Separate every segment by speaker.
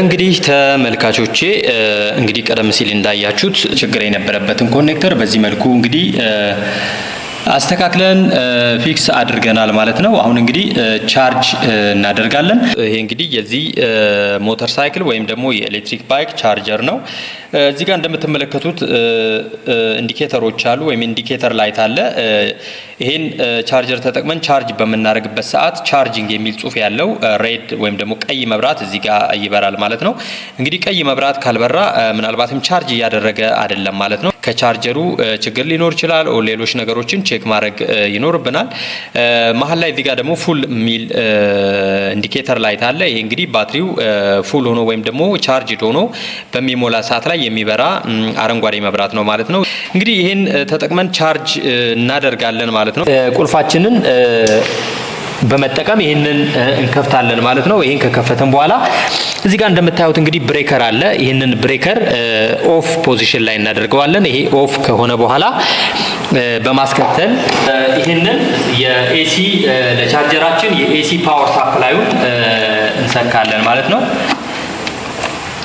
Speaker 1: እንግዲህ ተመልካቾቼ፣ እንግዲህ ቀደም ሲል እንዳያችሁት ችግር የነበረበትን connector በዚህ መልኩ እንግዲህ አስተካክለን fix አድርገናል ማለት ነው። አሁን እንግዲህ charge እናደርጋለን። ይሄ እንግዲህ የዚህ ሞተር ሳይክል ወይም ደግሞ የ electric bike charger ነው። እዚህ ጋር እንደምትመለከቱት indicator ኦች አሉ ወይም indicator light አለ። ይሄን ቻርጀር ተጠቅመን charge በምናደርግበት ሰዓት charging የሚል ጽሁፍ ያለው red ወይም ደግሞ ቀይ መብራት እዚህ ጋር ይበራል ማለት ነው። እንግዲህ ቀይ መብራት ካልበራ ምናልባትም charge እያደረገ አይደለም ማለት ነው። ከቻርጀሩ ችግር ሊኖር ይችላል፣ ሌሎች ነገሮችን check ማድረግ ይኖርብናል። መሀል ላይ እዚህ ጋር ደግሞ full የሚል indicator light አለ። ይሄ እንግዲህ ባትሪው full ሆኖ ወይም ደግሞ charged ሆኖ በሚሞላ ሰዓት ላይ የሚበራ አረንጓዴ መብራት ነው ማለት ነው። እንግዲህ ይሄን ተጠቅመን charge እናደርጋለን ማለት ነው። ቁልፋችንን በመጠቀም ይህንን እንከፍታለን ማለት ነው። ይህን ከከፈትን በኋላ እዚህ ጋር እንደምታዩት እንግዲህ breaker አለ። ይህንን breaker off position ላይ እናደርገዋለን። ይሄ off ከሆነ በኋላ በማስከተል ይህንን የ AC ለ charger ኣችን የ AC power supply ኡን እንሰካለን ማለት ነው።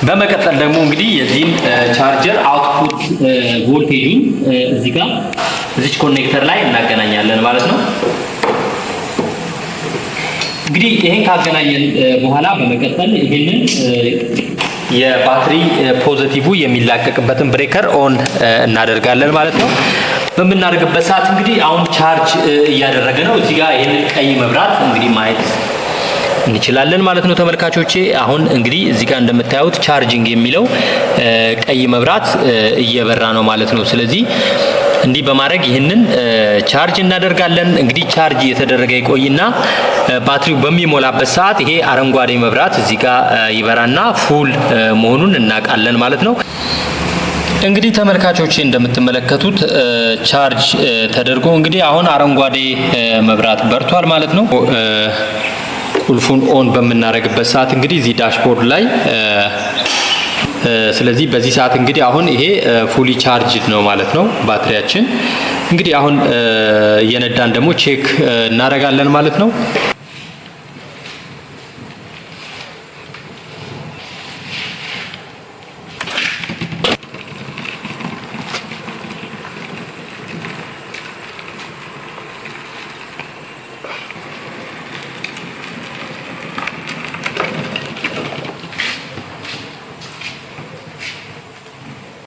Speaker 1: በመቀጠል ደግሞ እንግዲህ የዚህን charger output voltage ኡን እዚህ ጋር እዚች connector ላይ እናገናኛለን ማለት ነው። እንግዲህ ይሄን ካገናኘን በኋላ በመቀጠል ይሄንን የባትሪ positive የሚላቀቅበትን breaker on እናደርጋለን ማለት ነው። በምናደርግበት ሰዓት እንግዲህ አሁን charge እያደረገ ነው። እዚህ ጋር ይሄንን ቀይ መብራት እንግዲህ ማየት እንችላለን ማለት ነው ተመልካቾቼ። አሁን እንግዲህ እዚህ ጋር እንደምታዩት charging የሚለው ቀይ መብራት እየበራ ነው ማለት ነው። ስለዚህ እንዲህ በማድረግ ይህንን charge እናደርጋለን። እንግዲህ charge እየተደረገ ይቆይና ባትሪው በሚሞላበት ሰዓት ይሄ አረንጓዴ መብራት እዚህ ጋር ይበራና full መሆኑን እናውቃለን ማለት ነው። እንግዲህ ተመልካቾቼ፣ እንደምትመለከቱት charge ተደርጎ እንግዲህ አሁን አረንጓዴ መብራት በርቷል ማለት ነው። ቁልፉን on በምናደርግበት ሰዓት እንግዲህ እዚህ dashboard ላይ፣ ስለዚህ በዚህ ሰዓት እንግዲህ አሁን ይሄ fully charged ነው ማለት ነው ባትሪያችን። እንግዲህ አሁን እየነዳን ደግሞ check እናደርጋለን ማለት ነው።